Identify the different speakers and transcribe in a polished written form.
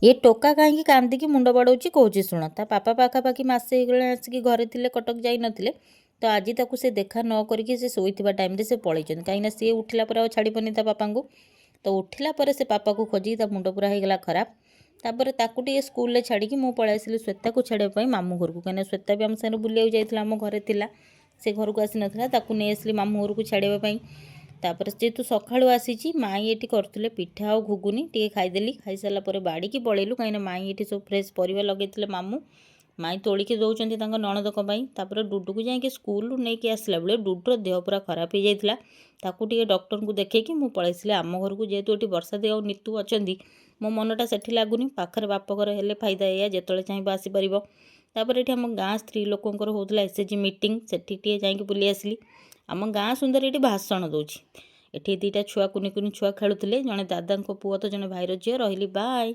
Speaker 1: ଏ ଟୋକା କାହିଁକି କାନ୍ଦିକି ମୁଣ୍ଡ ବାଡ଼ଉଛି କହୁଛି ଶୁଣ। ତା ପାପା ପାଖାପାଖି ମାସେ ହେଇଗଲାଣି ଆସିକି ଘରେ ଥିଲେ, କଟକ ଯାଇନଥିଲେ। ତ ଆଜି ତାକୁ ସେ ଦେଖା ନ କରିକି ସେ ଶୋଇଥିବା ଟାଇମ୍ରେ ସେ ପଳେଇଛନ୍ତି, କାହିଁକିନା ସିଏ ଉଠିଲା ପରେ ଆଉ ଛାଡ଼ିବନି ତା ବାପାଙ୍କୁ। ତ ଉଠିଲା ପରେ ସେ ପାପାକୁ ଖୋଜିକି ତା ମୁଣ୍ଡ ପୁରା ହେଇଗଲା ଖରାପ। ତାପରେ ତାକୁ ଟିକେ ସ୍କୁଲରେ ଛାଡ଼ିକି ମୁଁ ପଳେଇ ଆସିଲି ଶ୍ୱେତାକୁ ଛାଡ଼ିବା ପାଇଁ ମାମୁଁ ଘରକୁ, କାହିଁକିନା ଶ୍ୱେତା ବି ଆମ ସାଙ୍ଗରେ ବୁଲିବାକୁ ଯାଇଥିଲା, ଆମ ଘରେ ଥିଲା, ସେ ଘରକୁ ଆସିନଥିଲା। ତାକୁ ନେଇ ଆସିଲି ମାମୁଁ ଘରକୁ ଛାଡ଼ିବା ପାଇଁ। ତାପରେ ଯେହେତୁ ସକାଳୁ ଆସିଛି, ମାଇଁ ଏଠି କରୁଥିଲେ ପିଠା ଆଉ ଘୁଗୁନି, ଟିକେ ଖାଇଦେଲି। ଖାଇସାରିଲା ପରେ ବାଡ଼ିକି ପଳେଇଲୁ, କାହିଁକିନା ମାଇଁ ଏଠି ସବୁ ଫ୍ରେଶ୍ ପରିବା ଲଗେଇଥିଲେ। ମାମୁଁ ମାଇଁ ତୋଳିକି ଦେଉଛନ୍ତି ତାଙ୍କ ନଣନ୍ଦଙ୍କ ପାଇଁ। ତାପରେ ଡୁଡୁକୁ ଯାଇକି ସ୍କୁଲରୁ ନେଇକି ଆସିଲା ବେଳେ ଡୁଡୁର ଦେହ ପୁରା ଖରାପ ହେଇଯାଇଥିଲା। ତାକୁ ଟିକେ ଡକ୍ଟରଙ୍କୁ ଦେଖେଇକି ମୁଁ ପଳେଇ ଆସିଲି ଆମ ଘରକୁ। ଯେହେତୁ ଏଠି ବର୍ଷା ଦେଇ ଆଉ ନିତୁ ଅଛନ୍ତି, ମୋ ମନଟା ସେଠି ଲାଗୁନି। ପାଖରେ ବାପଘର ହେଲେ ଫାଇଦା ଏଇଆ, ଯେତେବେଳେ ଚାହିଁବ ଆସିପାରିବ। ତାପରେ ଏଠି ଆମ ଗାଁ ସ୍ତ୍ରୀ ଲୋକଙ୍କର ହେଉଥିଲା ଏସ୍ଏଚ୍ଜି ମିଟିଂ, ସେଠି ଟିକେ ଯାଇକି ବୁଲି ଆସିଲି। ଆମ ଗାଁ ସୁନ୍ଦରୀ ଏଠି ଭାଷଣ ଦେଉଛି। ଏଠି ଦୁଇଟା ଛୁଆ, କୁନି କୁନି ଛୁଆ ଖେଳୁଥିଲେ, ଜଣେ ଦାଦାଙ୍କ ପୁଅ ତ ଜଣେ ଭାଇର ଝିଅ। ରହିଲି, ବାଏ।